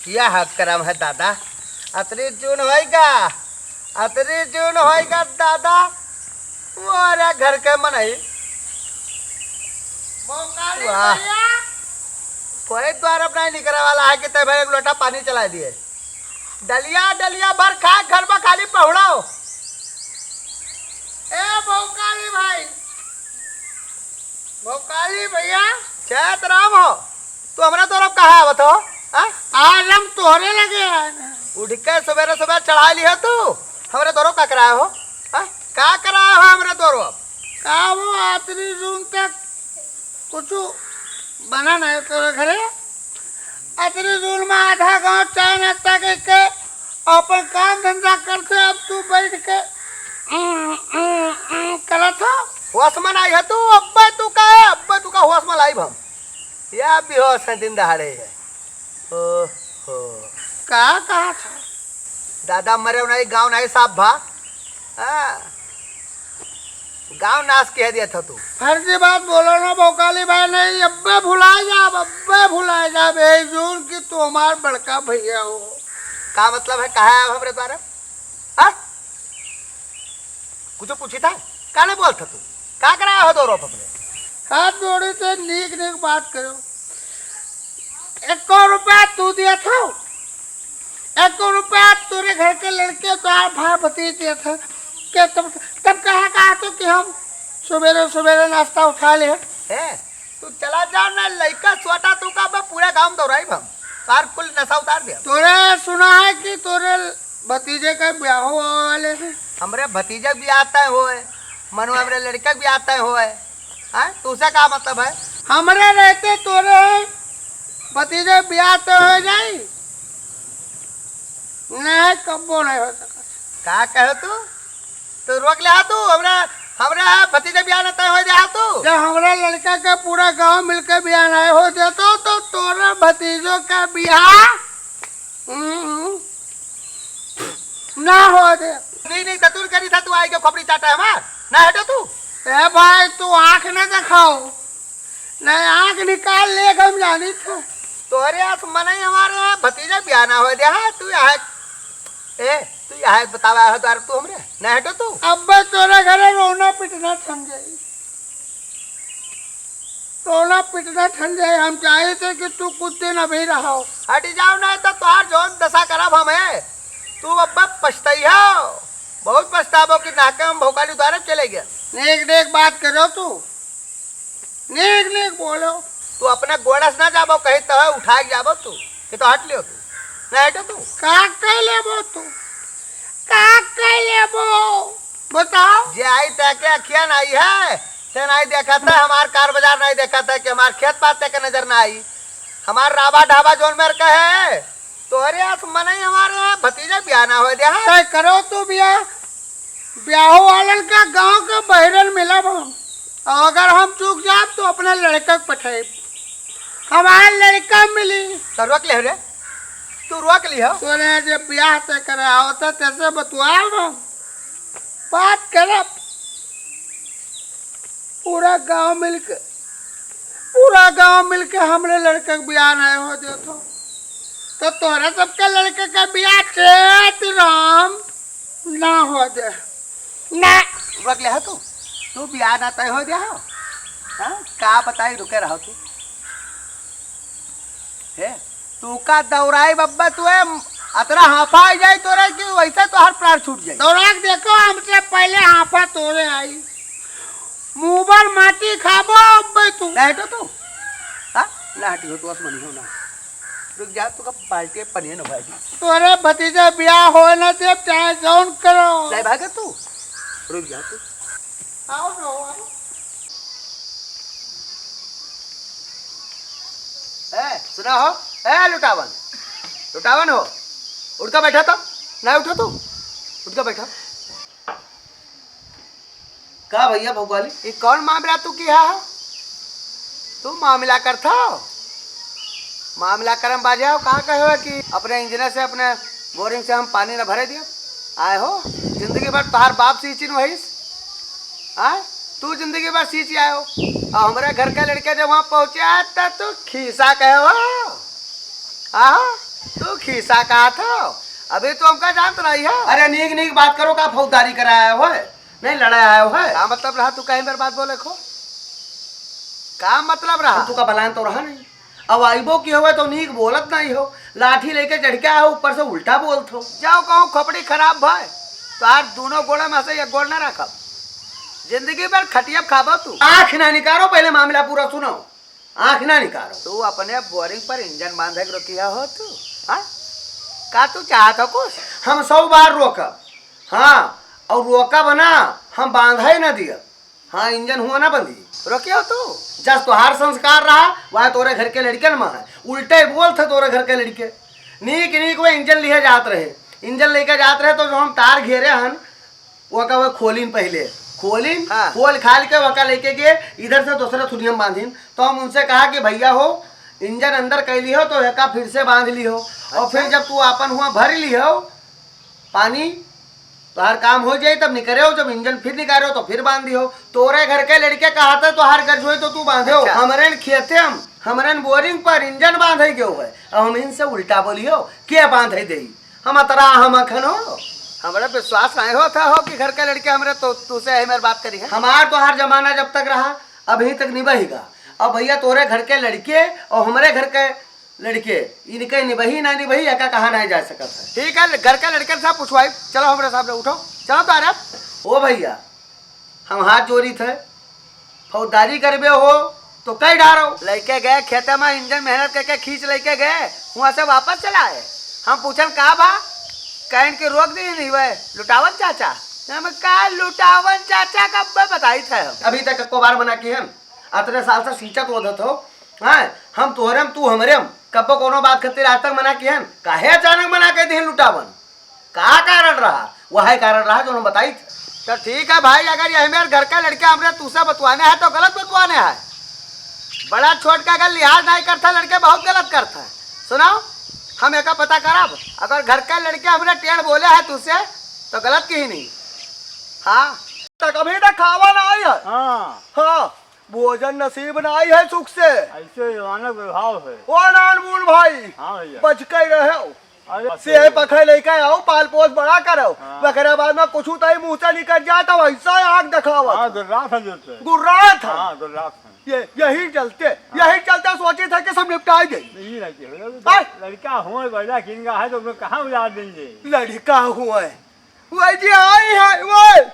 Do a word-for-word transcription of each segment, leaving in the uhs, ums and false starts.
यह करम है दादा, अतरी जून होइगा, अतरी जून होइगा दादा, मोरे घर के मनई। भोकाली वाह। भैया। कोई द्वार अब नहीं निकले वाला है कि तै भाई एक लोटा पानी चला दिए। डलिया, डलिया भर खा, घर में खाली पहुड़ाओ। ए भोकाली भाई, भोकाली भैया। चैत राम हो, तू हमरा द्वार कहाँ आवत हो? हाँ? आज हम तोहरे लगे आए हैं। उठ के सवेरे सवेरे चढ़ा लिहे तू, हमरा द्वार का कराए हो? हाँ? का कराए हो हमरा द्वार? का वो आतरी जून तक कुछ बना नहीं तोरे घरे? अतरी जून में आधा गांव चाय नाश्ता करके अपन काम धंधा करते, अब तू बैठ के उम, उम, उम करत हो। होश में नहीं है तू, अब्बे तू का है, अब्बे तू का होश में लाई हम। या बेहोश है दिन दहाड़े है। ओहो। का कहा था? दादा मरे नहीं, गांव नहीं साफ भा। हाँ। गांव नाश कह दिया था तू। फर्जी बात बोलो ना भोकाली भाई, नहीं, अब्बे भुला जाब, अब्बे भुला जाब, यही जून की तू हमार बड़का भैया हो। का मतलब है, कहा है हमरे द्वार? हाँ? कुछ पूछी था? का नहीं बोलता तू? का कराए हो द्वार अपने? हाथ जोड़ी से नीक नीक बात करो। एको रुपया तू दिया था, एको रुपया तोरे घर के लड़के, तोहार भाई भतीज दिया था। के तब, तब कहा, कहा तो कि हम सवेरे, सवेरे नाश्ता उठा ले। है? तू चला जा ना, लइका छोटा तू का बा, पूरा गांव दौड़ाई हम। तार कुल नशा उतार दिया। तोरे सुना है कि तोरे भतीजे का ब्याह होवे वाले है। हमरे भतीजे के ब्याह तय होए, मनो हमरे लड़के के ब्याह तय होए। हाँ, तू से का मतलब है? हमरे रहते तोरे भतीजे ब्याह तय हो जाई? नहीं, कब्बो नहीं हो सकत। का कहो तू? तू रोक ले हा तू, हमरा, हमरा भतीजे ब्याह न तय हो जा हा तू। जब हमरा लड़का के पूरा गांव मिलके ब्याह नहीं हो देतो, तो तोरा भतीजो का ब्याह, हम्म, ना हो दे। नहीं, नहीं, दतुर करी था तू, आई के खोपड़ी चाटा हमार, ना हटो तू। ए भाई, तू आँख न दिखाओ, नहीं आँख निकाल ले, हम जानी थे। तोहरे आस मनई हमारे भतीजा ब्याह ना हो दे, हाँ, तू यहाँ, ए, तू यहाँ बतावा है द्वार तू हमरे, ना हटो तू। अब्बे तोरे घरे रोना पिटना ठन जाई, रोना पिटना ठन जाई। हम चाहे थे कि तू कुछ दिन अभी रहो। हट जाओ, नहीं तो तोहार जौन दशा करब हम है, तू अब्बे पछताई हो, बहुत पछताबो कि नाके हम भोकाली द्वारे चले गए। नेक नेक बात करो तू, नेक नेक बोलो। तू अपने गोड़ा से ना जाबो, कहीं तो है उठा के जाबो तू, कि तो हट लियो तू, ना हटो तू। का कह लेबो तू, का कह लेबो, बताओ। जे आई तय के अखिया नहीं है, ते नहीं देखा था, हमार कार बाजार नहीं देखा था, कि हमार खेत पात तय के नजर ना आई, हमार राबा ढाबा जौन मेर का है, तोहरे आस मनई हमारे भतीजा ब्याह ना हो दे, हाँ? तय करो तू ब्याह, ब्याह वालन का गांव के बहिरन मिलब हम। और अगर हम चूक जाब तो अपने लड़का के पठाइब, हमार लड़का मिली। तो रोक ले रे, तू रोक ली हो। तोरे जे ब्याह तय करे आवता तैसे बतुआब हम, बात करब। पूरा गांव मिलके, पूरा गांव मिलके हमरे लड़के के बियाह नहीं हो देत हो, तो तोहरे सबके लड़के के बियाह चैत राम ना हो दे। ना। रुक ले हो तू, तू बियाह ना तय हो दे हो। हाँ? का बताई, रुके रहो तू। हे, तू का दौड़ाई बब्बा तू है, अतरा हाफा आ जाई तोरे कि वैसे तोहर प्राण छूट जाई। दौड़ा के देखो, हमसे पहले हाफा तोरे आई। मुंह भर माटी खाबो अब्बे तू। ना हटो तू। हाँ? ना हटी हो तू, आसमानी हो ना। रुक जा, तू का बाल्टी पनिया ना भाई। तोरे भतीजा ब्याह हो ना दे, चाहे जौन करो। नहीं भागे तू। रुक जा तू। आओ ना, आओ। ए, सुना हो? ए, लुटावन। लुटावन हो। उठ के बैठा तो। ना उठो तू। उठ के बैठा। का भैया भोगाली, ये कौन मामला तू किहा है? तू मामला करत हो? मामला करम बाजे हो, कहाँ कहे हो कि अपने इंजन से, अपने बोरिंग से हम पानी न भरे दियो? आए हो, जिंदगी भर तोहार बाप सींचिन वहीस? हाँ? तू जिंदगी भर सींची आए हो। और हमारे घर के लड़के जब वहाँ पहुँचे, तो तू खीसा कहे हो? आहो? तू खीसा कहत हो? अभी तो हमका जानत नहीं है। अरे नीक नीक बात करो, का फौजदारी कराया हो? नहीं लड़ाया हो? का मतलब रहा तू कहीं मेरे बात बोले को? का मतलब रहा? हम तू का बलान तो रहा नहीं। अब आइबो की होवे तो नीक बोलत नहीं हो, लाठी लेके चढ़ के आओ, ऊपर से उल्टा बोलत हो। जाओ कहूँ खोपड़ी खराब भाई, तो आज दोनों गोड़े में से एक गोड़ ना रखब, जिंदगी भर खटिया खाबो तू। आँख ना निकारो, पहले मामला पूरा सुनो। आँख ना निकारो। तू अपने बोरिंग पर इंजन बांधे के रोकिया हो तू? हाँ? का तू चाहत हो कुछ? हम सौ बार रोकब, हाँ, और रोकब ना, हम बांधे ना दियब। हाँ, इंजन हुआ ना बंदी। रोकियो तू। जस तोहार संस्कार रहा, वह तोरे घर के लड़कन में है। उल्टे बोलत है तोरे घर के लड़के। नीक नीक वे इंजन लिहे जात रहे, इंजन लेके जात रहे तो जो हम तार घेरे हन, वो का वो खोलिन पहले, खोलिन, हाँ। खोल खाल के वका लेके गए, इधर से दूसरे थुनिया में बांधिन। तो हम उनसे कहा कि भैया हो, इंजन अंदर कैली हो तो एका फिर से बांध ली हो, और अच्छा। फिर जब तू आपन हुआ भर ली हो पानी, तोहार काम हो जाई, तब निकरे हो, जब इंजन फिर निकारे हो तो फिर बांध दी हो। तोरे घर के लड़के कहत है तोहार गर्ज होई तो तू बांधे हो। अच्छा। हमरे न खेते हम, हमरे न बोरिंग पर इंजन बांधे गयो है, अब हम इनसे उल्टा बोली हो, के बांधे देई? हम अतरा हम अखन हो। हमरा विश्वास नहीं होता हो कि घर के लड़के हमरे तो तू से यही मेरी बात करी है। हमार तोहार जमाना जब तक रहा, अभी तक निबहिगा। अब भैया तोरे घर के लड़के और हमरे घर के लड़के, इनके निबही ना निबही, एका कहा नहीं जा सकत है। ठीक है, घर के लड़के से पूछवाई। चलो हमरे सामने उठो, चलो तो अरे। ओ भैया, हम हाथ जोड़ी थे, फौजदारी करबे हो तो कह डारो। लइके गए खेते में, इंजन मेहनत करके खींच लइके गए, वहाँ से वापस चला आए। हम पूछन का बा, कहन के रोक दी नहीं हुए लुटावन चाचा। हम का लुटावन चाचा कब बताई थे हम। अभी तक एको बार मना किहन, अतने साल से सींचत ओधत हो, हैं? हम तोहरे में, तू हमरे में, कब्बो कोनो बात खातिर आज तक मना किहन? काहे अचानक मना कर दिहन लुटावन? का कारण रहा? वही कारण रहा जो हम बताई थे। तो ठीक है भाई, अगर यही मेरे घर के लड़के हमरे तू से बतवाने हैं तो गलत बतवाने हैं। बड़ा छोट का अगर लिहाज नहीं करता लड़के बहुत गलत करता है। सुनाओ, हम एका पता करब, अगर घर के लड़के हमरे टेढ़ बोले हैं तू से तो गलत की ही नहीं। हाँ। तक अभी तक खावा ना आई है। हाँ। हाँ। भोजन नसीब नाई है सुख से। ऐसे जमाना के भाव है। ओ नानमून भाई, हाँ भैया। बच के रहो। अरे से पखे लेके आओ, पाल पोस बड़ा करो। हाँ। वकरे बाद में कुछ तई मुँह से निकल जाए तो ऐसा आँख दिखावत। हाँ, गुर्रात है जो ते। गुर्रात है। हाँ, गुर्रात है। ये, यही चलते, हाँ। यही चलते सोची था कि सब निपटाई दे। नहीं, नहीं, नहीं। हाँ। लड़का हुआ, बड़ा किंगा है तो उसमें कहाँ उजाड़ देंगे? लड़का हुआ है। वही जी आई है, वो।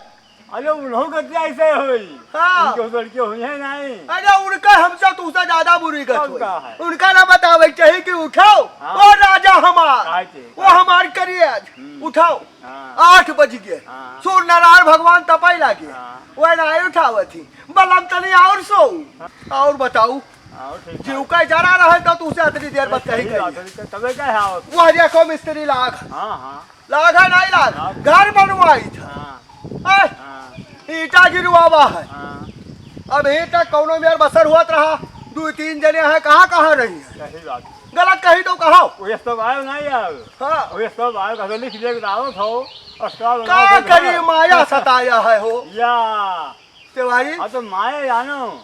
अरे, उन्हों गति ऐसे होई। हाँ। उनके लड़के हुई हैं नहीं। अरे, उनका हमसे तुमसे ज्यादा बुरी गत तब होई। का है? उनका ना बतावे चाहिए कि उठाओ, हाँ। ओ राजा हमार, काहे के? वो हमार करिए आज, हम्म। उठाओ। हाँ। आठ बज गए। हाँ। सूर्य नारायण भगवान तपाई लागे। हाँ। वह ना उठावत ही। बलम तनी और सो। हाँ। और बताऊ। हाँ, ठीक है। जीव का जरा रहे तो तुमसे इतनी देर बात कही सही गई। बात है, तबे का है आवत। वह देखो मिस्त्री लाग। हाँ, हाँ। लागा नहीं लाग, हाँ। घर बनवाई था। हाँ। आय, हाँ। ईंटा गिरवावा है। हाँ। अभी तक कौनो मेर बसर हुआ रहा, दो तीन जने हैं, कहाँ, कहाँ रही है? सही बात। गलत कही तो कहो। वो ये सब आयो नहीं यार। हाँ। वो ये सब आयो, कहते लिख दे, आवत हो, और सब का बनाओ, सब करी, घर। माया सताया है हो। या। तिवारी। हाँ, तो माया जानो।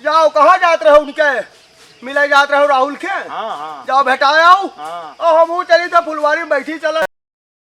जाओ, कहाँ जात रहो उनके? मिले जात रहो राहुल के? हाँ, हाँ। जाओ, भेटाए आओ। हाँ। और हमहू चली तो फुलवारी में बैठी चला।